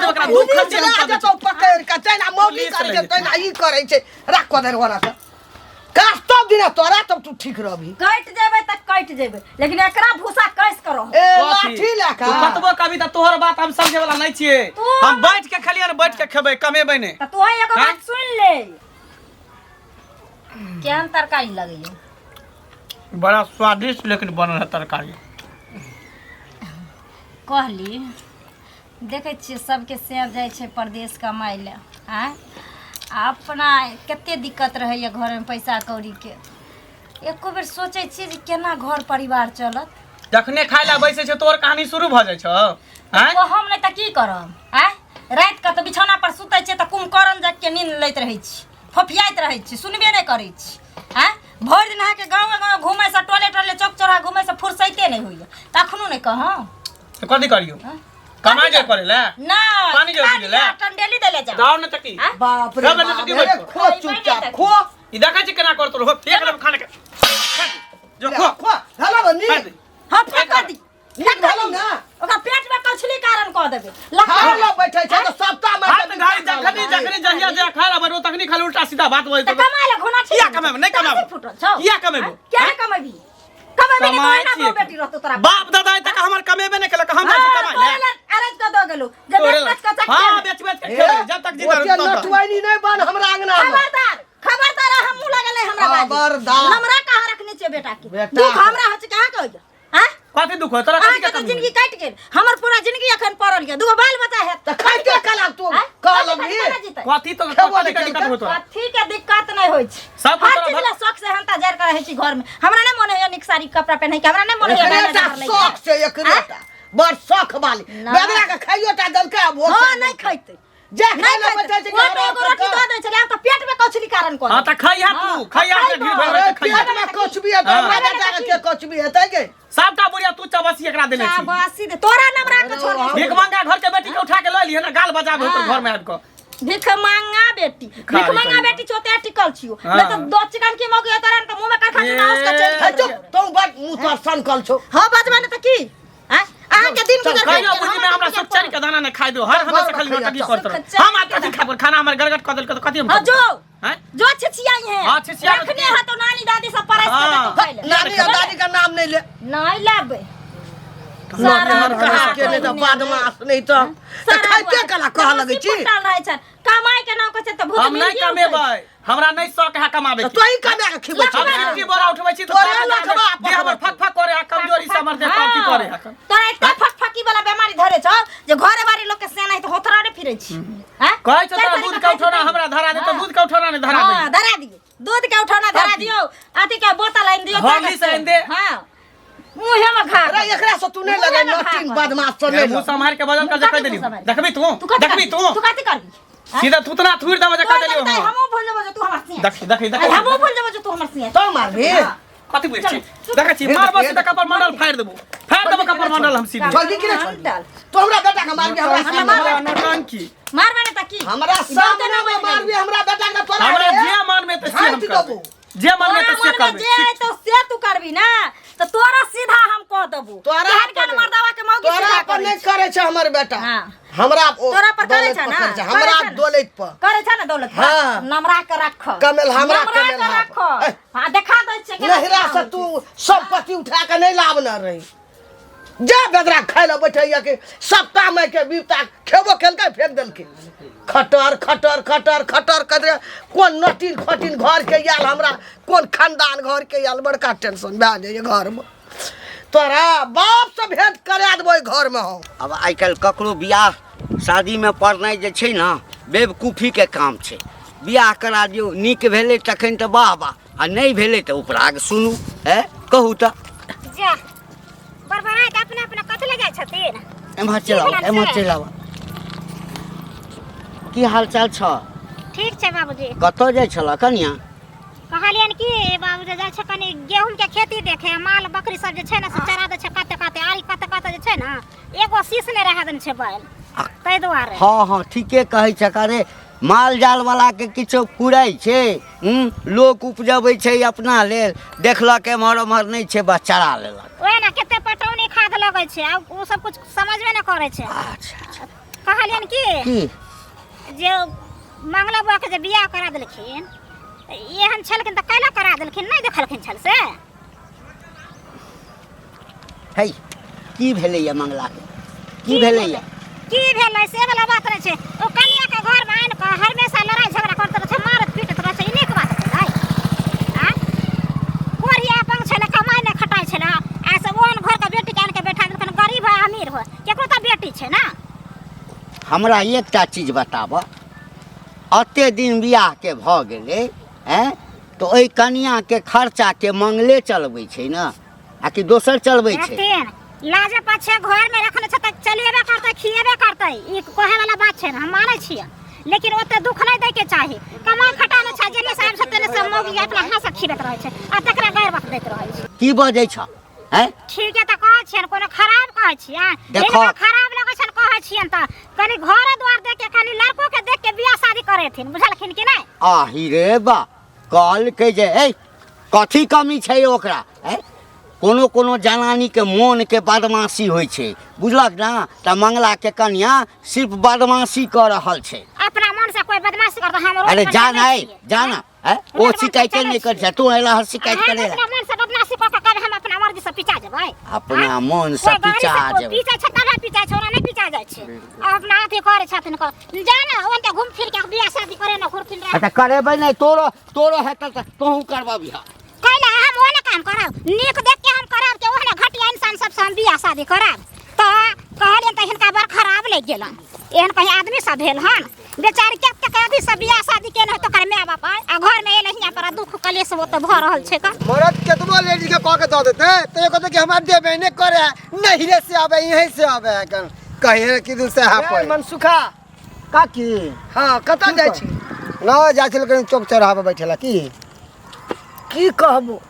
देबै एकरा दुख पुलिस छै हम लए कऽ दै जेतौ पकड़ि कऽ तहिना मौगी पुलिस करै लए छै जेतौ। तहिना ई करै छै राख कऽ दे ओना तऽ काज तब दिना तोरा तब तू ठीक रहबी कटि जेबै तऽ कटि जेबै लेकिन एकरा भूसा कैस के रह ए कथी? लाठी लए तू कऽ कतबो कभी तऽ तोहर बात हम समझे वाला नहीं छियै तू हम बैठ के खेलियै ने बैठ के खेबै कमेबै नहि तऽ तू एगो हैं? बात सुन ले केहन तरकारी लगैया बड़ा स्वादिष्ट लेकिन बनल है तरकारी कहली देखै छियै सबके सेर जाइ छै परदेश कमाइ लए आँय आ अपना कते दिक्कत रहैए घरमे पैसा कौड़ीके एको बेर सोचै छियै जे केना घर परिवार चलत जखने खाय लए बैसै छै तोहर कहानी शुरू भऽ जाइ छौ आँय ओ हम नहि तऽ की करब आँय रातिके तऽ बिछौना पर सुतै छियै तऽ कुम्भकर्ण जाके नींद लैत रहै छी फोफियाइत रहै छी सुनबे नहि करै छी आँय भरि दिन अहाँके गाँवे गाँव घुमैसँ टोले टोले चौक चौराहा घुमैसँ फुर्सैते नहि होइए तखनो नहि कहौं तऽ कथी करियौ आँय? कमा जे करे ले नहि पानी जो पी ले। टंडेली देले जा दाव न तकी आँय? बाप रे सब बाप बच्चा की अरे बैठो। खो चुपचाप खो ई देखै छी केना करतो रहो फेंक देब खाना के जो खो खो हेलो बन्नी खा दे। हाँ फेंक दी नीक भेलौ ना ओकरा पेट में कछली कारण कऽ देबै लखा खाय लए बैठे छै तऽ सबटा हाथ घारी जखनी जखनी जहिया जे खाय ला बैठो तखनी खाली उल्टा सीधा बात बोलत तऽ कमाय ला घोना छी किया कमेबै? नहि कमाबै। फुटल छौ किया कमेबै? किया नहि कमेबी कमेबी नहि कमाइ तऽ ओहिना छियै। बहु बेटी रहतौ तोरा बाप दादा तक हमर कमेबे नहि केलक हम जाइ छी हाँ, कमाइ तोरे ले लए अरज कऽ दऽ गेलौ जे तोरे बेच लए। बेच कऽ चक्के हाँ बेच बेच के खेबै जब तक जीता ओते रहब तब तक। नटुआइनी नहि बन हमरा अंगना मे खबरदार खबरदार हम मुँह लगल है हमरा बाजू खबरदार। हमरा कहाँ रखने छियै बेटा के बेटा दुख के। हमरा होइ छै कहाँ के होइए आँय कथी दुख हो तोरा कथी अहाँके के तऽ कमी जिंदगी कटि गेल हमर पूरा जिंदगी एखन पड़ल यऽ दूगो बाल बच्चा हैत तऽ खाइते कला तू आँय? कह कथी लगली खाली केना जीतै? कथी तो खेबो कथी नहि के दिक्कत केलकै। हो तोरा कथी के दिक्कत नहि होइ छै सब कुछ हर तोरा चीज ला शौक से हंता जर के रहै छी घर में हमरा नहि मन होइए नीक साड़ी कपड़ा पहिनै के हमरा नहि मन होइए एकरे गहना टा जेवर लै के। शौक छै एकरे टा बड़ शौक वाली ना। बेदरा के खाइयो टा देलकै आ भोग हाँ नहीं खैते जे नहीं खाइ ला खैते बैठे छै वो तो एगो रोटी दऽ दै छलै आब तऽ पेट में कछली कारण कऽ हाँ तऽ खइहा तू हाँ, खइहा खइबो। के घी भरि अरे के खइहा पेट में कुछ भी हेतै हाँ। हमरा बेटा के कुछ भी हेतै गे सबटा बुढ़िया तू चबसी एकरा देने छी शाबाशी दे तोरा नमरा के छोड़ दे भीख मांगा घर के बेटी के उठा के लऽ लिहे ना गाल बजाबे ओकर घर में आबि कऽ भीख मांगा बेटी खाली भीख मांगा करी। बेटी चोते टिकल छियो हाँ। नहीं तो दो चिकन की मौकी तोरा न तो मुंह में करखा चुना उसका चल हे चुप तू बड़ मुंह तोर सनकल छौ हां बजबा ने त की हैं अहाँ के दिन गुजर कहियो बुझी में हमरा सुख चैन के दाना नहीं खाइ दो हर हमेशा खाली नौटंकी करत रहो हम आज कथी खाब खाना हमर गड़गड़ कऽ देलकै तऽ कथी हम हां जो हैं जो छिछियाई है हाँ, छिछिया रखने है तो नानी दादी सब परस के हाँ। देतो खाइ ले नानी और दादी का नाम नहीं ले नहीं लाबे सारा कहा के नहीं तो बदमाश नहीं तो तऽ खाइते कला कह लगै छी फुटल रहै छन कमाई के नाम कहै छै तऽ भूत हम नहीं कमेबै हमरा नहीं शौक है कमाबे तऽ के तोही कमा के खिबै हम छी सिक्की बोरा उठबै छी तऽ तोरे तोरे लखबा देह हमर फक फक करे है कमजोरी से हमर देह कथी करे है तोरा एते फकफकी वाला बीमारी धरे छौ जे घरे बारी लोग के सेना है तऽ होथरा रे फिरै छी हैं कहै छौ तोरा दूध के उठौना हमरा धरा दे तऽ दूध के उठौना नहीं धरा दे हां धरा दियो दूध के उठौना धरा दियो अथी के बोतल आनि दियो हॉर्लिक्स आनि दे। हां मुँहे में घा अरे एकरा से तू नहीं लगे नटिन बदमाश से नहीं मुंह संभाल के बजल कर जे कह देली देखबी तू तू कथी देखबी तू तू कथी करबी सीधा थूतना थूर देबो जे कह देली हम हम हमहूँ भूल जेबो जे तू हमर सिंह देखी देखी देखी हमहूँ भूल जेबो जे तू हमर सिंह तो मारबी कथी बुझै छी देखै छी मारबो सीधा कपर मंडल फाड़ि देबो फाड़ि देबो कपर मंडल हम सीधे जल्दी की डाल तू हमरा बेटा के मारबी हमरा सामने हमरा नौटंकी मारबे ने त की हमरा सामने में मारबी हमरा बेटा के तोरा हमरा जे मन में त से हम झाँटि करबै देबो। जे मन में त से तोरा मन में करबै जे अयतौ से तू करबी ना तऽ तोरा सीधा हम कह देबो तोरा केहन केहन पर- मर्दावा के मौगी तोरा सीधा पर करै नहीं छै। करे छै हमर बेटा हाँ। हमरा ओ तोरा पर करे दौलत छै ना पर करे छै, करे हमरा छै ना? दौलत पर करे छै ना दौलत पर? हाँ। नमरा के रख कमेल हमरा नमरा कमेल के हा रख पर। ए। हाँ देखा दै छियै केना नहिरा सीधा से होइ तू संपत्ति उठा के नहीं लाभ न रही जा बेदरा खाय लए बैठैया के सप्ताह में के बीता खेबो खेलकै फेंक देलकै खटर खटर खटर खटर कर कोन नटीन खटीन घर के आयल हमरा कोन खानदान घर के आयल बड़का टेंशन भए जाइए घरमे तोरा बाप से भेंट करा देबो घरमे हम आब आइ काल्हि ककरो बियाह शादीमे पड़नाइ जे छै ने बेवकूफीके काम छै बियाह करा दियौ नीक भेलै तखन तऽ वाह वाह आ नहि भेलै तऽ उपराग सुनू हे कहू तऽ जा बड़बड़ाइत अपने अपने कथी ले जाइ छथिन एम्हर चलि आउ भेलनि एम्हर से? चलि आउ की हाल चाल छौ ठीक छै बाबूजी कतऽ जाइ छलऽ कनिया कहलियनि कि बाबूजी जाइ छै कनि गेहूँके खेती देखे माल बकरी सब जे छै ने से चरा दै छै कते कते आरी कते कते जे छै ने एगो शीश नहि रहै देने छै बैल ताहि दुआरे हँ हँ ठीके कहै छक अरे माल जाल वाला के किछो फुरै छै हूँ लोक उपजबै छै अपना लेल देखलक एम्हर ओम्हर नहि छै बस चरा लेलक ओहे ने कते पटौनी खाद लगै छै आ ओ सब कुछ समझबे नहि करै छै अच्छा अच्छा कहलियनि कि की जे मंगला बुआ के जे बियाह करा देलखिन, एहन छलखिन तऽ कैला करा देलखिन? नहि देखलखिन छल से? है, की भेलैया मंगला के? की भेलैया? की भेलै से वाला बात नहि छै। ओ कनिया के घर में आनि कऽ हमेशा लड़ाई झगड़ा करैत रहै छै, मारत पीटैत रहै छै। ई नीक बात भेलै? आँ, कोढ़िया अपन छलै, कमाइ नहि खटाइ छलै, आ से ओहन घर के बेटी के आनि के बैठा देलखिन। गरीब हो अमीर हो, केकरो तऽ बेटी छै ने। हमरा एकटा चीज बताबऽ, एते दिन बियाहके भऽ गेलै, आँय, तऽ ओहि कनियाके खर्चाके मंगले चलबै छै ने आ कि दोसर चलबै छै? देखथिन, लाजे पाछे घर में रखने छै तऽ चलेबे करतै, खिएबे करतै, ई कहे वाला बात छै ने, हम मानै छियै, लेकिन ओते दुख नहि दै के चाही। कमाइ खटा नहि छै, जेने से आबै छै तेने से मौगी अपना हाथ से खिबैत रहै छै आ तकरा गैर बात दैत रहै छै। की बजै छ? हैं? ठीक है तऽ कहै छियनि, कोनो खराब कहै छियै? देखो। हिनका खराब लगै छनि कहै छियनि तऽ कनि घर द्वार देख के, कनि लड़को के देख के बियाह शादी करेथिन, बुझलखिन कि नहि? आही रे बा, कहलकै जे ए कथी कमी छै ओकरा? हैं? कोनो कोनो जनानीके मोनके बदमाशी होइ छै, बुझलक ने? तऽ मंगलाके कनिया सिर्फ बदमाशी कऽ रहल छै। अपना मन से कोई बदमाशी करता, हम रोड अरे पर जा चलै ना, ए, छियै। जा ना, हैं? ओ रोड पर शिकायते चलै नहि करै छियै। छै, तू अयला हर शिकायत हम करे। अपना मन से बदमाशी कऽ कऽ कभी हम अपना मर्जी से पिचा जेबै? अपना आँय? मन से कोइ गाड़ी पिचा से कोइ जेबै। पीचा छै तबे पिचा छै, ओना नहि पिचा जाइ छै। अपना अथी करै छथिन, कर जा ने, ओनते घूम फिर के बियाह शादी करे ने, घूर फिर। अच्छा, करेबै नहि, तोरो तोरो हेतै तऽ तोहूँ करबबिह। कैला हम ओहने काम करब? नीक देख के हम करब के ओहने घटिया इंसान सबसे हम बियाह शादी करब? तऽ कहलियनि तऽ हिनका बड़ खराब लागि गेलनि। एहन कहीं आदमी सब भेल हन? बेचारी कतेक अथी से बियाह शादी केने होत ओकर माय बाप, आ घर में एलै हियाँ पर आ दुख कलेश ओतऽ भऽ रहल छै। तऽ मरद केतबो लेडीज के कह के दऽ देते तो ये कहते कि हमरा देबे नहीं करे है, नहिरे से आवे, यहीं से आवे है, कन कहिए कि दिन से है पर मनसुखा। काकी। हाँ, कतऽ जाइ छी? ना जाइ छल कहीं चौक चौराहा पर बैठेला। की की कहबो,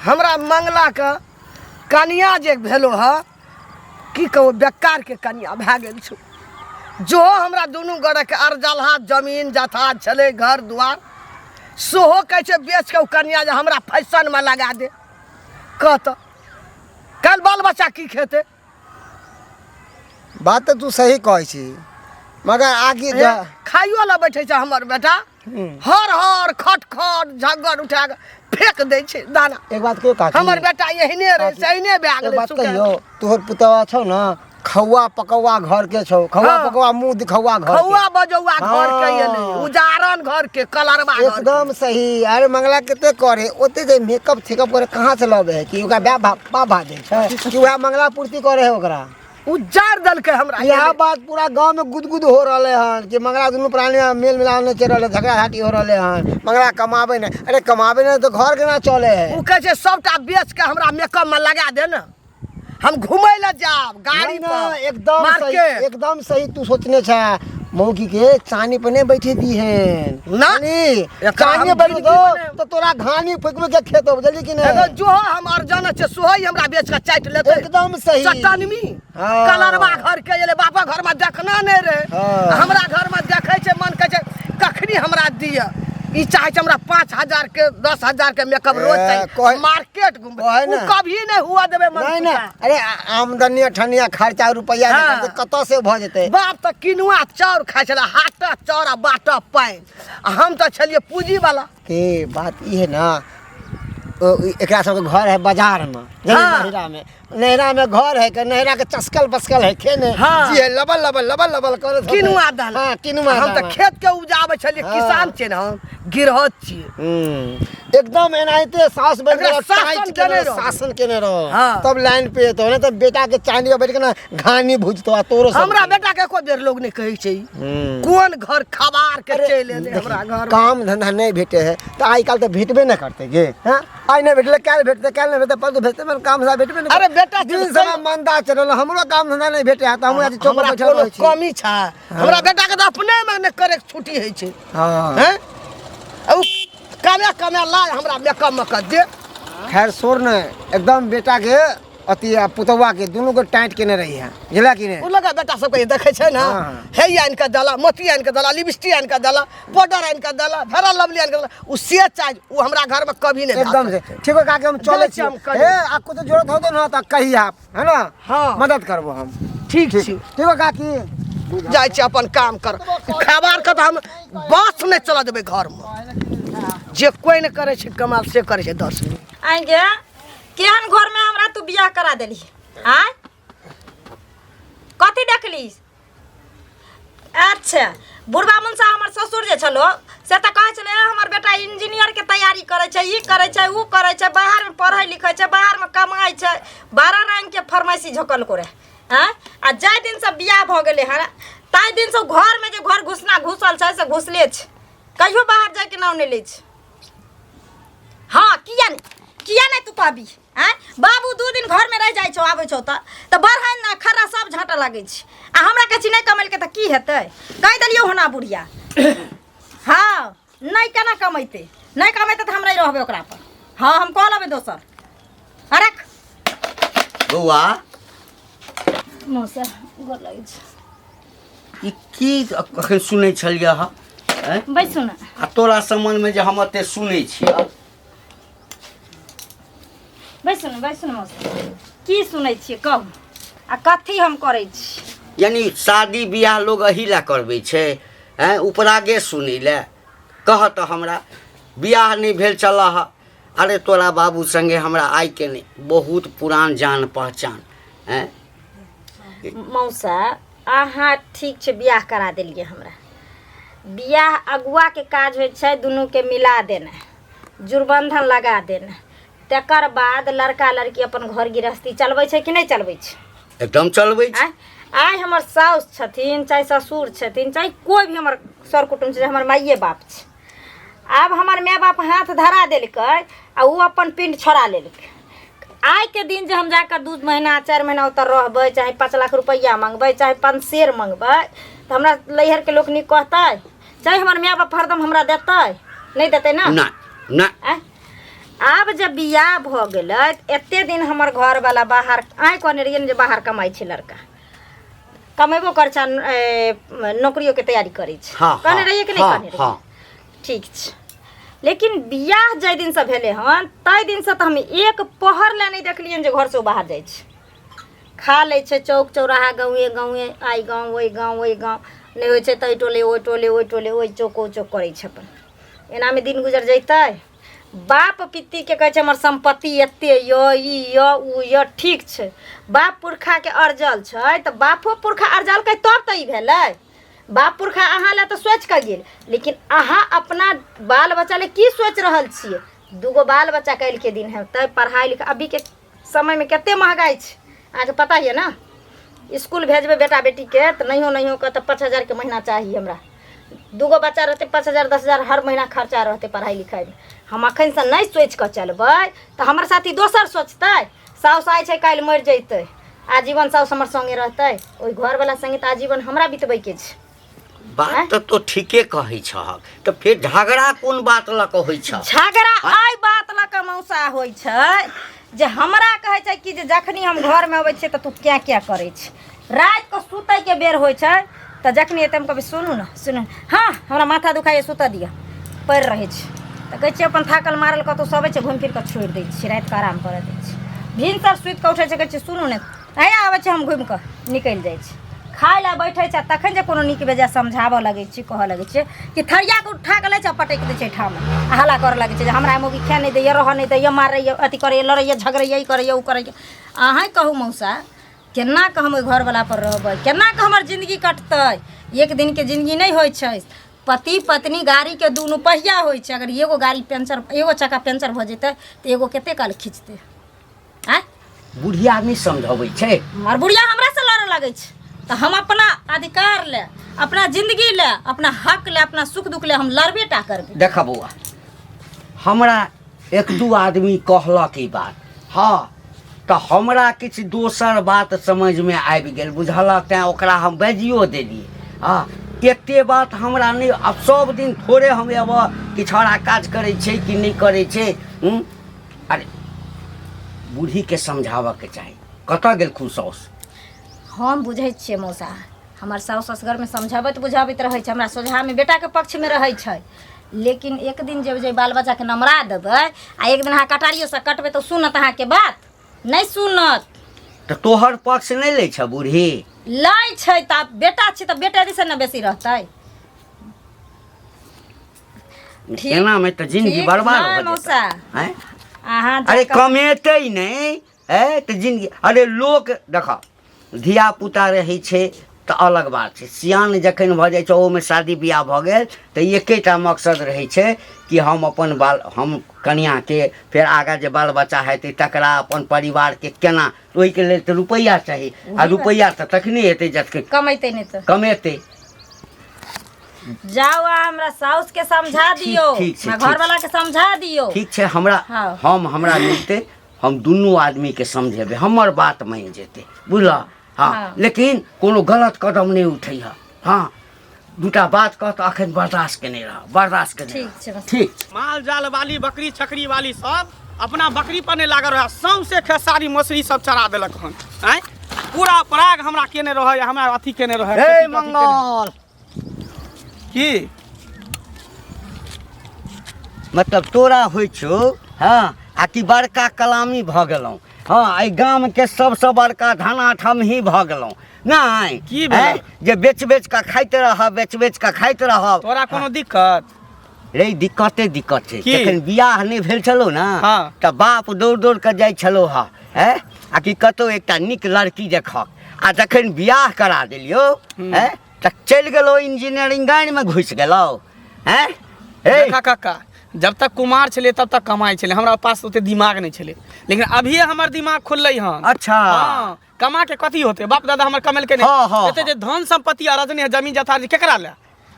हमरा मंगला के कनिया जे भेलो ह, की कहबो, बेकार के कनिया भए गेल छौ। जो हमरा दुनू गोरेके अरजलहा जमीन जथा छलै, घर दुआर, सेहो कहै छै बेच के ओ कनिया जे हमरा फैशनमे लगा दे। कह तऽ, काल्हि बाल बच्चा की खेतै? बात तऽ तू सही कहै छी, मगर आगे खाइयो लए बैठे छै हमर बेटा, हर हर खट खट झग्गर उठा के फेंक दै छै दाना। एक बात कहियो काकी? हमर बेटा एहने रहे, काकी, से एहने भए एक गेलै। बात सुखा। कहियो, तोहर पुतवा छौ ने, खौआ पकौआ घर के छौ, खौआ हाँ। पकौआ मुंह दिखौआ घर के। खौआ बजौआ घर के एलै। हाँ। उजारन घर के, कलरवा घर के। एकदम सही। अरे मंगला कते करे ओते जे मेकअप थेकअप करे, कहाँ से लबे है? कि ओकरा बाप बाप बाप दे छै कि वएह मंगला पूर्ति करे है ओकरा? उजार देलकै हमरा। यह बात पूरा गांव में गुदगुद हो रहले हन कि मंगला दुनू प्राणी में मेल मिलाप नहीं चल रहले, झगड़ा झाटी हो रहले हन, मंगला कमाबे नहीं। अरे कमाबे नहीं तो घर केना चले है? ओ कहै छै सबटा बेच के हमरा मेकअप में लगा दे ने, हम घूमै लए जाब गाड़ी नहीं ना, पर, एकदम सही। मार्केट। एकदम सही तू सोचने छे। मौकी के चानी पर नहीं बैठे दी है ना। नहीं, एकरा चानी हम पर बैठे जिंदगी दो बने- तो तोरा घानी फुकबे के खेत हो, बुझली कि नहीं? एगो जो हम अर्जन छै सोहई हमरा बेच के चाटि लेतै। एकदम सही। चट्टानमी हाँ। कलरवा घर के एलै, बापा घर में देखना नहीं रहे। हाँ। हमरा घर में देखै छै, मन कहै छै कखनी हमरा दिअ। ई चाहे छै हमरा 5,000 के 10,000 के मेकअप रोज ए, चाही, मार्केट घूमबै। कहै उ ना। कभी नहीं हुआ देबै मन। नहीं ना, अरे आमदनी अठनिया खर्चा रुपया हाँ। कतऽ से भऽ जेतै? बाप तऽ किनुआ चाउर खाइ छलै, हाटक चाउर आ बाटक पानि, आ हम तऽ छलियै पूंजी वाला। के बात ई है ना, ओ एकरा सबके घर है बाजार में। हाँ। नैहरा में, नैहरा में घर है के नैहरा के चस्कल बस्कल है खे ने। हाँ। जी है, लबल लबल लबल लबल करे सब। किनुआ दाना। हाँ, किनुआ हम तऽ दाना। खेत के उपजाबै छलियै। हाँ। किसान छियै ने हम, गिरहत छियै। एकदम एनाहिते सास बन एकरा के शासन टाइट केने केने रहो। शासन केने रहो। हाँ। तब लाइन पे एतो, नहीं तब बेटा के चांदी पर बैठ के ना घानी भुजतो आ तोरो सब। हमरा बेटा के एको बेर लोग नहीं कहै छै कोन घर खबार के अरे, चलि एलै देखी, हमरा घर में। काम धंधा नहीं भेटे है तो आइ काल्हि तऽ भेटबे नहि करतै गे। हाँ, आइ नहि भेटलै काल्हि भेटतै, काल्हि नहि भेटतै परसू भेटतै, मगर काम धंधा भेटबे नहि। अरे बेटा, दिन समय मंदा चलल, हमरो काम धंधा नहि भेटे है तऽ हमहूँ आज चौक पर हमरा बैठल कोनो रहै छी। कमी छै? हमरा बेटा के तऽ अपने में नहि करे के छुट्टी होइ छै। हाँ। हैं? आ उ कमे कमे लाय हमरा मेकअप में कर दे। खैर सोर ने एकदम बेटा के अथी आ पुतौआ के दुनू के टाइट केने रही है, बुझला कि नहि? उ लगा बेटा सबके देखै छै ने। हाँ। हे आनि कऽ देला, मोती आनि कऽ देला, लिपस्टिक आनि कऽ देला, पाउडर आनि कऽ देला, फेरा लवली आनि कऽ देला, उ से चाही उ हमरा घर में कभी नहीं एकदम से ठीक है काके, हम चलै जाइ छी। छी हम कनी। हे, आ कुछ जरूरत होतो ना तऽ कही आप, है ना? हाँ। मदद करबो हम। ठीक ठीक छी। ठीक है काकी। जाइ छी अपन काम कर। खबर के तऽ हम बस नहि चलऽ देबै घरमे। जे कोइ नहि करै छै कमाल से करै छै 10 दिन। आइ गे, केहन घरमे हमरा तू बियाह करा देली? आय, कथी देखली? अच्छा, बुढ़बा मुनसा हमर ससुर जे छलो से तऽ कहै छलै, "ए, हमर बेटा इंजीनियरके तैयारी करै छै, ई करै छै, ओ करै छै, बाहरमे पढ़ै लिखै छै, बाहरमे कमाइ छै।" 12 रङ्गके फरमाइशी झोकलको रहै। आँय, आ जाहि दिनसँ बियाह भऽ गेलै हँ ताहि दिनसँ घरमे जे घर घुसना घुसल छै से घुसले छै, कहियो बाहर जाइके नाम नहि लै छै। हाँ, किया नहीं, किया नहीं तू कहबी? आँय बाबू, 2 दिन घरमे रहि जाइ छौ, आबै छौ तऽ बढ़ाइन ना खर्रा सब झाँटऽ लागै छै। आ हमरा कहै छी नहि कमेलकै तऽ की हेतै? कहि देलियौ होना बुढ़िया। हाँ, नहि, केना कमेतै? नहि कमेतै तऽ हम नहि रहबै ओकरा पर। हाँ, हम कऽ लेबै दोसर। रख। बौआ। मौसा, गोर लगै छै। ई की अखन सुनै छलियै हँ? आँय? बैसू ने। आ तोरा सम्बन्धमे जे हम एते सुनै छियै। बैसू ने, बैसू ने मौसा। की सुनै छियै कहू, आ कथी हम करै छी? यानी शादी बियाह लोग एही लए करबै छै? आँय, उपरागे सुनै लए? कह तऽ हमरा, बियाह नहि भेल चलऽ ह। अरे, तोरा बाबू संगे हमरा आइके नहि, बहुत पुरान जान पहचान। आँय? मौसा, अहाँ ठीक छै, बियाह करा देलियै हमरा। बियाह अगुआके काज होइ छै दुनूके मिला देनाइ, जुड़बन्धन लगा देनाइ। तकर बाद लड़का लड़की अपन घर गृहस्थी चलबै छै कि नहि चलबै छै? एकदम चलबै छै। आँय, आइ हमर साउस छथिन, चाहे ससुर छथिन, चाहे कोइ भी हमर सर कुटुम्ब छै, हमर माइए बाप छै। आब हमर माय बाप हाथ धरा देलकै आ ओ अपन पिंड छोड़ा लेलकै। आइके दिन जे हम जाकऽ 2 महीना 4 महीना ओतऽ रहबै, चाहे 5 लाख रुपैआ मङ्गबै, चाहे 5 सेर मङ्गबै, तऽ हमरा नैहरके लोक नीक कहतै? चाहे हमर माय बाप हरदम हमरा देतै? नहि देतै ने। नहि नहि। आँय? आब जब बियाह भऽ गेलै तऽ एते दिन हमर घरवाला बाहर, आइ कहने रहियै ने जे बाहर कमाइ छै लड़का, कमेबो करै छै आ, नौकरियोके तैयारी करै छै। कहने रहियै कि नहि? कहने रहियै। हाँ। ठीक छै, लेकिन बियाह जाहि दिनसँ भेलै हन ताहि दिनसँ तऽ हम एक पहर लए नहि देखलियनि जे घरसँ ओ बाहर जाइ छै। खा लै छै चौक चौराहा, गाँवे गाँवे, आइ गाँव, ओहि गाँव, ओहि गाँव, नहि होइ छै तऽ एहि टोले, ओहि टोले, ओहि टोले, ओहि चौक, ओ चौक करै छै अपन। एनामे दिन गुजर जैतै? बाप पित्तीके कहै छै हमर सम्पत्ति एते यऽ, ई यऽ, ओ यऽ। ठीक छै, बाप पुरखाके अरजल छै तऽ बापो पुरखा अरजलकै तब तऽ ई भेलै। बाप पुरखा अहाँ लए तऽ सोचि कऽ गेल, लेकिन अहाँ अपना बाल बच्चा लए की सोचि रहल छियै? दूगो बाल बच्चा काल्हिके दिन हेतै, पढ़ाइ लिखाइ अभीके समयमे कते महगाइ छै अहाँके पता यऽ ने? इसकुल भेजबै बेटा बेटीके तऽ नहियो नहियो कऽ तऽ 5,000के महीना चाही। हमरा दूगो बच्चा रहतै, 5,000 10,000 हर महीना खर्चा रहतै पढ़ाइ लिखाइमे। हम एखनसँ नहि सोचि कऽ चलबै तऽ हमर साथी दोसर सोचतै। साउस आइ छै, काल्हि मरि जैतै। आजीवन साउस हमर सङ्गे रहतै? ओहि घरवला सङ्गे तऽ आजीवन हमरा बितबैके छै। बात तऽ तो ठीके कहै छहक, तऽ फेर झगड़ा कोन बात लऽ कऽ होइ छ? झगड़ा एहि बात लऽ कऽ मौसा होइ छै जे हमरा कहै छै कि जे जखनी हम घरमे अबै छियै तऽ तू क्या क्या करै छै। रातिके सुतैके बेर होइ छै तऽ जखनी एतै हम कहबै, सुनू ने, सुनू ने। हँ, हमरा माथा दुखाइए, सुतऽ दिअ। पड़ि रहै छै तऽ कहै छियै अपन थाकल मारल कतहु सब छै, घुमि फिर कऽ छोड़ि दै छियै, रातिके आराम करऽ दै छियै। भिनसर सुति कऽ उठै छै, कहै छियै सुनू ने, हैया आबै छै, हम घुमि कऽ निकलि जाइ छी। खाय लए बैठै छै आ तखन जे कोनो नीक बेजाय समझाबऽ लगै छी, कहऽ लगै छियै कि थरियाके उठा कऽ लै छै आ पटकि दै छै ठाम आ हल्ला करऽ लगै छै जे हमरा मौगी खाए नहि दैए, रहऽ नहि दैए, मारैए, अथी करैए, लड़ैए, झगड़ैए, ई करैए, ओ करैए। अहाँ कहू मौसा, केना कऽ हम ओहि घरवला पर रहबै? केना कऽ हमर जिन्दगी कटतै? एक दिनके जिन्दगी नहि होइ छै। पति पत्नी गाड़ीके दुनू पहिया होइ छै। अगर एगो गाड़ी पंचर, एगो चक्का पंचर भऽ जेतै तऽ एगो कते काल खींचतै? आँय? बुढ़िया नहि समझबै छै? हमर बुढ़िया हमरासँ लड़ऽ लगै छै तऽ हम अपना अधिकार ले, अपना जिंदगी ले, अपना हक ले, अपना सुख दुख ले हम लड़बे टा करबै। देख बौआ, हमरा एक दू आदमी कहलक ई बात, हँ, तऽ हमरा किछु दोसर बात समझमे आबि गेल, बुझलक? तैँ ओकरा हम बाजियो देलियै। हँ, एते बात हमरा नहि। आब सब दिन थोड़े हम एबऽ कि छौड़ा काज करै छै कि नहि करै छै। हूँ, अरे, बूढ़ीके समझाबऽके चाही। कतऽ गेलखुन साउस? हम बुझै छियै मौसा, हमर साउस असगरमे समझाबैत बुझाबैत रहै छै, हमरा सोझामे बेटाके पक्षमे रहै छै, लेकिन एक दिन जब जे बाल बच्चाके नमरा देबै आ एक दिन अहाँ कटारियोसँ कटबै तऽ सुनत अहाँके बात? नहि सुनत। तऽ तोहर पक्ष नहि लै छ बूढ़ी? लै छै तऽ आब बेटा छै तऽ बेटे दिस ने बेसी रहतै। ठीक- एनामे तऽ जिंदगी ठीक बर्बाद ना भऽ जेतै मौसा। आँय? अहाँ अरे जकाँ- कमेतै नहि है तऽ जिंदगी। अरे लोक देख, धिया पुता रहै छै तऽ अलग बात छै, सियान जखन भऽ जाइ छै, ओहोमे शादी बियाह भऽ गेल तऽ एकेटा मकसद रहै छै कि हम अपन बाल, हम कनिआँके, फेर आगाँ जे बाल बच्चा हेतै तकरा, अपन परिवारके केना, ओहिके लेल तऽ रुपैआ चाही। आ रुपैआ तऽ तखने हेतै जखन कमेतै, नहि तऽ कमेतै। जाउ आ हमरा साउस के समझा ठीक- दियौ, ठीक छै, हमरा ठीक घर वाला के समझा दियौ। ठीक छै, हमरा हाँ। हम हमरा मिलतै, हम दुनू आदमीके समझेबै, हमर बात मानि जेतै, बुझलऽ? हँ। हाँ। लेकिन कोनो गलत कदम नहि उठैह। हँ, दूटा बात कह तऽ अखन बर्दाश्त केने रह, बर्दाश्त केने ठीक रह। छै बस। ठीक छै। माल जाल वाली, बकरी छकरी वाली सब अपना बकरी पर नहि लागल रहै, सौंसे खेसारी मसुरी सब चरा देलक हन। आँय, पूरा पराग हमरा केने रहै, हमरा अथी केने रहै। हे खेती तेती केने। मंगल की मतलब तोरा होइ छौ? हँ, आ कि बड़का कलामी भऽ गेलहुँ? हँ, एहि गामके सबसँ बड़का धनाठ हमही भऽ गेलहुँ नहि? की भेलै? आँय, जे बेच बेच कऽ खाइत रहब, बेच बेच कऽ खाइत रहब। तोरा कोनो दिक्कत रे? दिक्कते दिक्कत छै। की? जखन बियाह नहि भेल छलौ ने हाँ। तऽ बाप दौड़ दौड़ कऽ जाइ छलौ हँ, हैं, आ कि कतौ एकटा नीक लड़की देखक। आ जखन बियाह करा देलियौ, हैं, तऽ चलि गेलौ इंजीनियरिंग लाइनमे घुसि गेलौ, हैं। हे देखा काका, जब तक कुमार छलै तब तक कमाइ छलै, हमरा पास ओते दिमाग नहि छलै, लेकिन अभिये हमर दिमाग खुललै हन। अच्छा। हाँ, कमा के कथी होते? बाप दादा हमर कमेलकै नहि? हाँ, हाँ, एते जे धन संपत्ति आ रजनी है, जमीन जथा जे केकरा ले?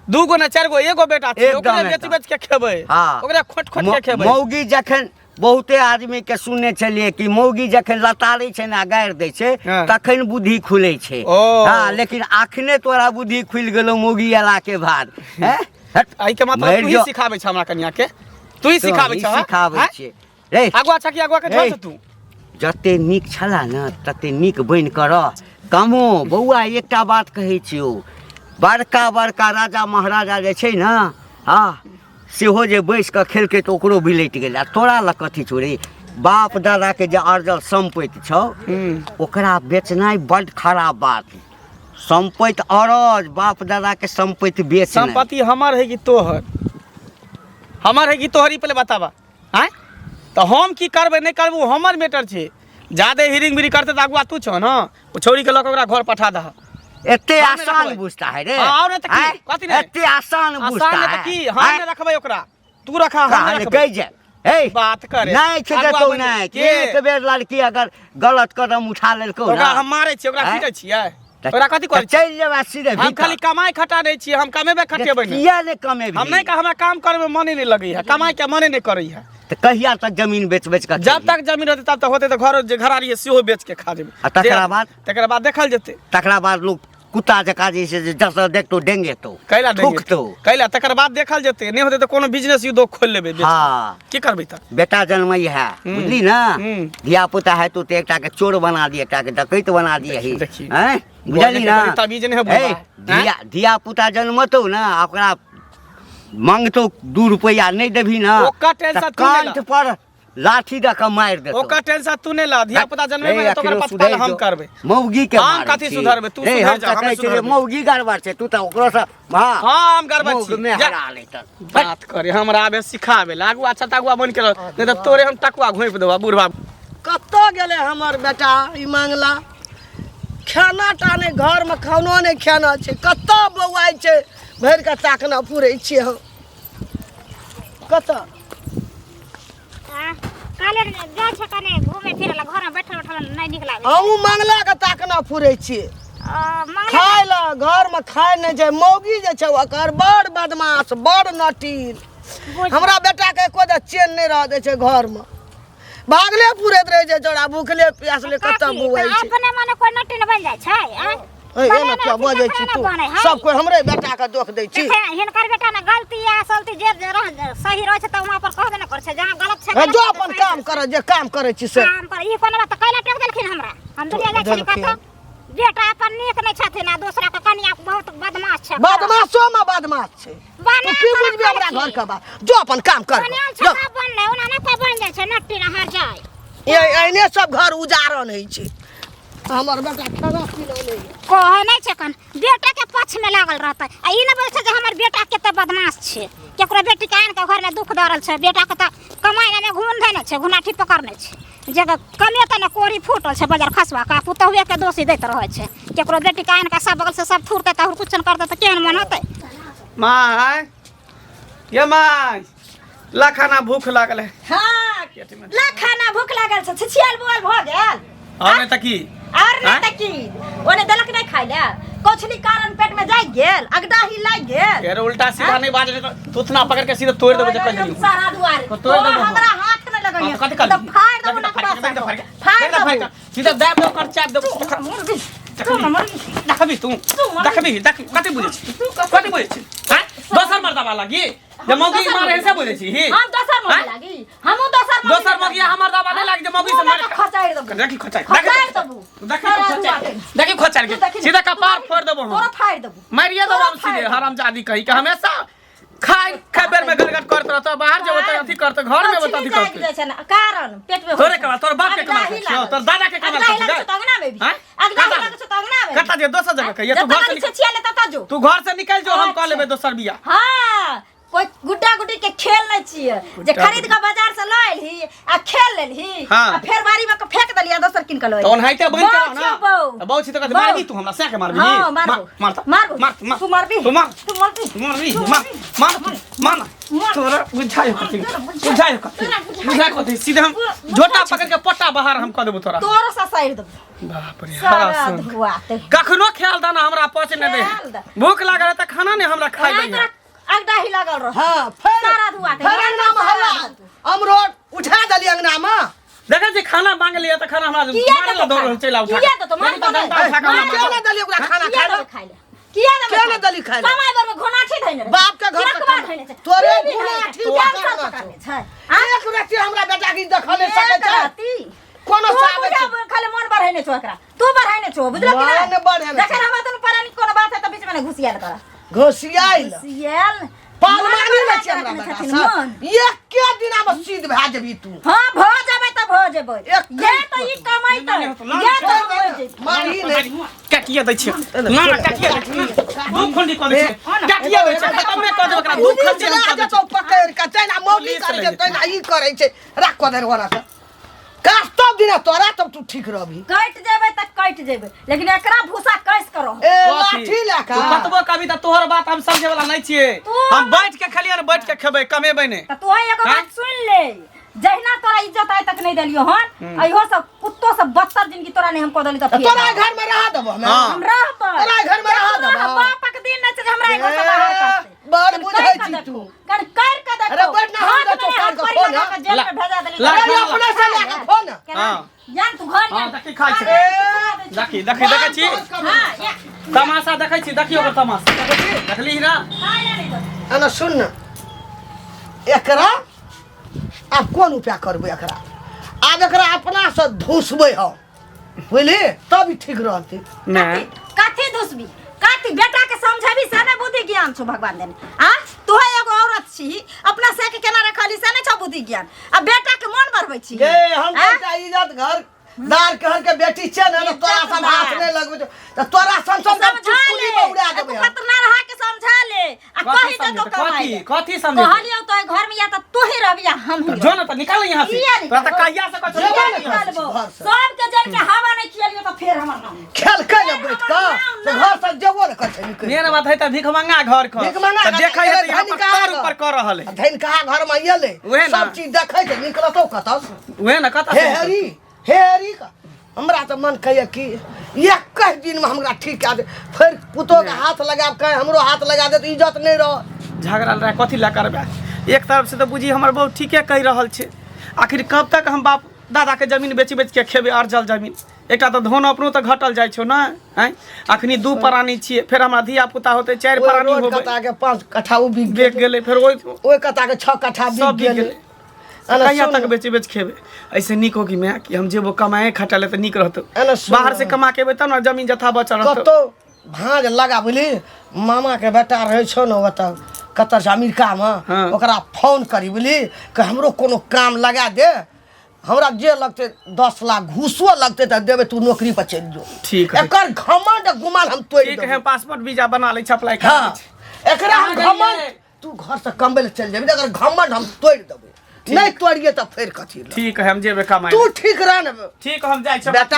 दू गो ने चारि गो, एगो बेटा छै, एकदम, ओकरे बेच एकदम। बेच के खेबै, हाँ। ओकरे खोट खोट के खेबै। मौगी जखन, बहुते आदमी के सुनने छलियै कि मौगी जखन लतारै छै ने आ गारि दै छै हाँ। तखन बुद्धि खुलै छै। ओ। हँ, लेकिन अखने तोरा बुद्धि खुलि गेलौ मौगी अयला के बाद, हैं? हट, एहिके मतलब मरि तू ही जो। सिखाबै छ हमरा कनिया के? तू ही सिखाबै तोही छ? सिखाबै छियै रे। आगुआ छ कि आगुआ के रे। छोड़ तू? जते नीक छला ने तते नीक बनि कऽ रह। कमो बौआ, एकटा बात कहै छियौ, बड़का बड़का राजा महाराजा जे छै ने, हँ, सेहो जे बैस कऽ खेलकै तऽ ओकरो बिलटि गेलै, आ तोरा लग कथी छौ रे? बाप दादाके जे अर्जल सम्पति छौ ओकरा बेचनाइ बड्ड खराब बात। सम्पति अरज, बाप दादाके सम्पति बेचनाइ। संपत्ति हमर है कि तोहर? हमर है कि तोहर, ई पहिले बताबा। आँय, तऽ हम की करबै नहि करबै ओ हमर मैटर छै। जादे हिरिंग बिरिंग करतै तऽ अगुआ तू छह ने, ओ छौड़ीके लऽ कऽ ओकरा घर पठा दह। एते हम नहि आसान रखबै। बुझता है रे? हाँ, और नहीं तऽ की? आँय? कथी नहीं? एते आसान बुझता आसान नहि है? तऽ की? हम आँय? नहि रखबै ओकरा, तू रखा, हम नहि कहल रखबै। कहि जाए हे बात करे। नहि छै अगुआ देतौ बनि- नहि के? एक बेर लड़की अगर गलत कदम उठा लेलकौ ओकरा ना हम मारै छियै, ओकरा आँय? पीटै छियै, तऽ- ओकरा कथी तऽ करै छियै? चलि जेबा सीधे हम भीतर। खाली कमाइ खटा दै छियै, हम कमेबे खटेबै नहि। किया नहि कमेबही? हम नहि, हमरा काम करैमे मने नहि लगैए, कमाइ के मने नहि करैए। तऽ कहिया तक जमीन बेच बेच कऽ जब खेबही? तक जमीन रहतै तब तक होतै, तऽ घर जे घरारी है सेहो बेच के खा जेबै। आ तकरा बाद? तकरा बाद देखल जेतै। तकरा बाद लोग कुत्ता जकाँ जे छै से जतऽ देखतौ डेंगेतौ, कैला देंगे? थूकतौ। कैला? तकर बाद देखल जेतै, नहि होतै तऽ कोनो बिजनेस उद्योग खोलि लेबै बेच के। हाँ। की करबै तऽ? बेटा जन्मै है, बुझली ने? हम्म। धिया पुता है तो एकटा के चोर बना दिए, एकटा के डकैत बना दिए ही। देखी। हैं, बुझली बजैके ना? कनी तमीज नहि है बुढ़बा। ए, धिया धिया पुता जन्मतौ ना, आ ओकरा मंगतौ 2 रुपैआ नहि देबही ना, ओकर टेंशन तऽ तू नहि कंठ ल। पर लाठी दऽ कऽ मारि देतौ। ओकर टेंशन तू नहि ला, धिया पुता जन्मेबै ने तऽ ओकर अखनो पतपाल सुधरि हम जो। करबै। मौगी के हम मारै कथी छी। सुधरबै? तू रे, सुधरि हम जा, तऽ हम कहै छियै जे सुधरबै। मौगी गड़बड़ छै, तू तऽ ओकरो सँ हँ हाँ, हम गड़बड़ मौग छी। मे जा। हरा लेतन। बात करे हमरा आबे सिखाबे ला, अगुआ छता अगुआ बनि के रह, नहि तऽ तोरे हम टकुआ घोंपि देबऽ बुढ़बा। कतऽ गेलै हमर बेटा ई मांगला? खाना टा नहि, घरमे खानो नहि खाना छै। कतऽ बौआइ छै? भरि कऽ ताकना पुरै छियै हम कतऽ। काले जाइ छै कने घूमे फिरे ला, घरमे बैठल बैठल नहि नीक लागै। हमहूँ मांगलाके ताकना पुरै छियै। मंगला खाय लए घरमे खाय नहि छै। मौगी जे छै ओकर बड़ बदमाश, बड़ नटीन। हमरा बेटाके एको दा चैन नहि रह दै छै। घरमे भागले फुरैत रहै छै चौड़ा, भूखले प्यासले कतऽ बौआइ छै। अपने मने कोइ नटीन बनि जाइ छै, आँय? ए, बने एना ने किया अथी बजै ककरो छी ने तू? बनै है। सब कोइ हमरे बेटाके दोख दै छी। देखे, हिनकर बेटा ने गलती या सलती जे जे रह सही रहै छै तऽ वहाँ पर कहबे ने करै छै, जहाँ गलत छै हे, गलत जो छै, अपन सही काम छै। कर, जे काम करै छी से काम कर। ई कोनो बात तऽ कैला टोक देलखिन हमरा? हम दुनिया जाइ छली देलखिन। कतऽ, बेटा अपन नीक नहि छथिन आ दोसरा के कनिया बहुत बदमाश छै। बदमाशो मे बदमाश छै। बना तू की कऽ बुझबी हमरा रखै घर छी। के बात? जो अपन काम कर। बनायल जो। छै तऽ बनलै, ओना नहि कोइ बनि जाइ छै नट्टी नहर जाय। एहने सब घर उजारन होइ छै। हमर बेटा खाना पीना नहि। कहै नहि छै कन बेटाके पक्षमे लागल रहतै आ ई नहि बोलै छै जे हमर बेटा कते बदमाश छै, केकरो बेटीके आनि कऽ घरमे दुख दऽ रहल छै। बेटाके तऽ कमाइ ने घून धैने छै, घुनाठी पकड़ने छै, जे कमेतै ने कोरी फूटल छै बजार खसबा के, पुतहुएके दोषी दैत रहै छै। केकरो बेटीके आनि कऽ सब बगलसँ सब थुरतै तऽ कुछ करतै तऽ केहन मन होतै। माय ये माय, ला खाना, भूख लागल है। हाँ, ला खाना, भूख लागल छै, छिछियाल बुआल भऽ गेल। और नहीं तऽ की? और नहीं आँय? तऽ की, ओने देलक नहीं खाइ ले, कौछली कारण पेट में जाय गेल, अगदाही लागि गेल। यार उल्टा सीधा नहीं बाज, तू उतना पकड़ के सीधा तोड़ देबो जे कह देलियौ। सारा दुआरे तो तोड़ देबो। हमरा हाथ न लगैया। हाँ, तो कथी कहली? तऽ फाड़ देबो ना, फाड़ के, फाड़ फाड़ देबो। के, सीधा दाबि देबो कर, चाप देबो। मुर्गी तू न मुर्गी। देखबी तू, देखबी, देख कथी बुझै छी, कथी बुझै छी? हैं, दोसर मर्दबा लागी जे मौगी मारे से बुझै छी ही? हम दोसर मौगी आँय? लागी, हमहूँ दोसर मौगी। दोसर मौगी हमर दबा नहीं लागी जे मौगी से मारे खसारि देबो। देखी खचाइ, खसारि देबो। देखी खचाइ, देखी खचाइ के सीधा कपार फोड़ देबो हम। तोरा फाड़ि देबो, मारिए देबो हम सीधे। हरामजादी कही के हमेशा खाइ खाइ बेर में गड़गड़ करत रहत, बाहर जेबो त अथी करत, घर में अथी करत। जाइ छै ने कारण पेट में। तोरे कमा, तोर बाप के कमा खाइ छियौ, तोर दादा के कमा खाइ छियौ। अंगना में भी आँय? अगदाही लागै छौ त अंगना में। कतऽ जे दोसर जगह कहिए, तू घर से निकल, छिछिया ले ततऽ जो। तू घर से निकल जो, हम कऽ लेबै दोसर बियाह। हाँ, कोई गुड्डा गुड्डी के खेल नहीं छियै जे खरीद के बाजार से लऽ एलही आ खेल लेलही हाँ। आ फेर बाड़ी में के फेंक देलियै आ दोसर कीन के लऽ तऽ ओनाहिते बनि के रह बौ ना। छियौ, बौ। तऽ बौ छी तऽ कथी बौ। मारबी तू हमरा? सएह के मारबी? हाँ, मारबो। मार तऽ। मारबो। मार, मार। तू मारबी? तू मार। तू मारबी? मारबी, मार, मार तू, मार ना। मार। तोरा बुझाइ कथी, बुझाइ कथी, बुझाइ कथी? सीधे हम झोटा पकड़ के पट्टा बाहर हम कऽ देबो तोरा। तोरो ससारि देबो। बाप रे, सारा हरासन। धुआते कखनो ख्याल दाना हमरा पच नहि दे। ख्याल द। भूख लागल है तऽ खाना नहि हमरा खाइ नहीं दैया। तोरा अगदाही लागल रह। हाँ, फेर सारा धुआते। फेर अंगना में हल्ला, अमरोट उठा देली अंगना में। देखै छी खाना मांग लिया तऽ खाना हमरा किया मारे ला देतौ दौड़ रहल, चलि आउ उठा किया के। देतौ? मार देखी तऽ देतौ। डंडा उठा के हमरा मार किया मारल। नहि देली ओकरा खाना किया खाय देबै खाइ ले? किया देबै किया खाइ नहि ले? देली खाइ ले? समय भर में घोनाठी धैने रहै। बाप के घर किया से कबाड़ खाना। धैने छै? तोरे पीबी घोनाठी धैने छै। पकड़ने कैंसर पकड़ने छौ। छै। एक रत्ती हमरा बेटा के देखल नहि सकै एक छै। राती। कोनो तू साबे बुझा छै। खाली मन बढ़ेने छौ एकरा। तू बढ़ेने छौ, बुझलक कि नहि? मन बढ़ेने जखन छै। हमरा दुनू प्राणी कोनो बात है तऽ बीचमे नहि घुसियाल कर। घोसियाइल। घुसियाल। पालमानी मन नहि छै हमरा बढ़ा बेटा रखने से। छथिन मन। एके दिना में सिद्ध भए जेबही तू। हाँ, भऽ जेबै तऽ भऽ जेबै। एक ये तऽ ई कमैतै, ये तऽ हम मरि जेबै। मारही नहि। काटिए दै छियै ना, ना, काटिए दै छियै ना, दू खुंडी कऽ दै छियै, काटिए दै छियै, खतमे कऽ देबै एकरा, दू पुलिस खंडी हम लए कऽ दै जेतौ छियै। पकड़ि कऽ, तहिना मौगी पुलिस करै लए छै जेतौ। तहिना ई करै छै। राख कऽ दे ओना तऽ काज तब दिना तोरा, तब तू ठीक रहबही। कटि जेबै तऽ कटि जेबै, लेकिन एकरा भूसा कसि कऽ रहब। ए कथी? लाठी लए तू कऽ कतबो कभी तऽ तोहर बात हम समझे वाला नहीं छियै। तू हम बैठ के खेलियै ने, बैठ के खेबै, कमेबै नहि। तऽ तोहे एगो आँय? बात सुनि ले, जहिना तोरा इज्जत आइ तक नहीं देलियो हन, इहो सब कुत्तो सब बदतर जिंदगी तोरा नहीं हम कऽ देली तऽ फेर तोरा घर में रह देबो हमे। हाँ। हम रहबै। तोरा घर में रह देबो। बापक दिन नहीं छै जे हमरा एहि घर से बाहर करतै। बड़ कनि बुझै करि कऽ छी देखू। तू। कनि करि कऽ देखू। अरे बैठ ना, हम हाथ देखो, में हाथ कान के पड़ी फोन लगा है। कऽ जेल में भेजा देली। ला- अरे अपने से लए कऽ खो ना। केना? हाँ। जान तू घर हाँ, जान। देखी खाइ छै। अरे, देखी, देखी, देखै छी हाँ, या। तमाशा, देखै छी, देखियौ ओकर तमाशा देखली ना। खाइ ला नहीं दो। एना सुन ना, एकरा आब कोन उपाय करबै? एकरा आब एकरा अपना से धुसबै हम, बुझली, तब ई ठीक रहतै। नहि। कथी धुसबी? कथी बेटा के समझेबी से ने बुद्धि ज्ञान छौ भगवान देने आ तू एगो औरत छी, अपना से के केना रखली से ने छौ बुद्धि ज्ञान, आ बेटा के मन बढ़बै छी। गे हम आँ? बेटा इज्जत घर दार कहर के बेटी छै ने, तोरा इज्जत सब हाथ दार। नहि लगबै छौ तऽ तोरा सन सन समझा चुटकुली ले में उड़ा आ तू देबै हम। खतरनाक रहा के समझा ले आ कथी कहि दे तो समझेतै? कमाई कथी ले। कथी समझेतै? कहलियौ तो घर में या तऽ तू ही रहबी या हम ही। जो ना तऽ निकाल यहाँ से। किया तोरा तऽ निकालबो? कहिया से कहै छौ, जेबे निकाल ने यहाँ से। निकालबो। घर से। सबके जल के हवा नहीं खियलियो तऽ फेर हमर नाम। खेलकै ने बैठ कऽ तऽ घर से जेबो ने करै निकलि। मेन बात है तऽ भिखमंगा घर के भिखमंगा तऽ घर देखै है तऽ यहाँ पर धनिका तर घर। ऊपर कऽ रहल है। धनिकहा घर में एलै उहे ना। सब चीज देखै छै, निकलतौ कतऽ से? उहे ने, कतऽ हे से? हरी, हे हरी का हमरा तऽ मन कहैए कि 21 दिनमे हमरा ठीक कए दे, फेर पुतोहके हाथ लगायब, कहीं हमरो हाथ लगा दे तऽ इज्जत नहि रह। झगड़ा लड़ाइ कथी लए करबै? एक तरफ से तऽ बुझी हमर बहु ठीके कहि रहल छै। आखिर कब तक हम बाप दादाके जमीन बेचि बेचि के खेबै? अरजल जमीन एकटा तऽ धन अपनो तऽ घटल जाइ छौ ने। आँय, अखनी दू प्राणी छियै, फेर हमरा धिया पुता होतै, चारि ओहि प्राणी रोड होबै। कता के 5 कट्ठा ओ बिक बेच गेलै, फेर ओहि ओहि कता के 6 कट्ठा सब बिक बिक गेलै। गेलै। एना कहिया सुन तक बेच बेच खेबै? ऐसे नीक हो कि माय कि हम जेबो कमाए खटा ले तऽ नीक रहतौ। एना सुन। बाहर से कमा के एबै तब ने जमीन जथा बचल रहतौ। कतौ भाँज लगा, बुझली, मामा के बेटा रहै छौ ने ओतऽ कतऽ छै अमेरिकामे। हाँ। ओकरा फोन करी, बुझली, कि हमरो कोनो काम लगा दे। हमरा जे लगतै 10 लाख घूसो लगतै तऽ देबै, तू नौकरी पर चलि जो। ठीक है। एकर घमंड आ गुमान हम तोड़ि ठीक देबै। है, पासपोर्ट वीजा बना लै छी, अप्लाई कर हाँ लै छी। एकरा हम कहाँ घमंड गेलियै? तू घर से कमबै लए चलि जेबही तऽ एकर घमंड हम तोड़ि देबै, नहि तोड़िए तऽ फेर कथी लए? ठीक है, हम जेबै कमाइ तू ठीक रह ने। ठीक, हम जाइ छी। बेटा।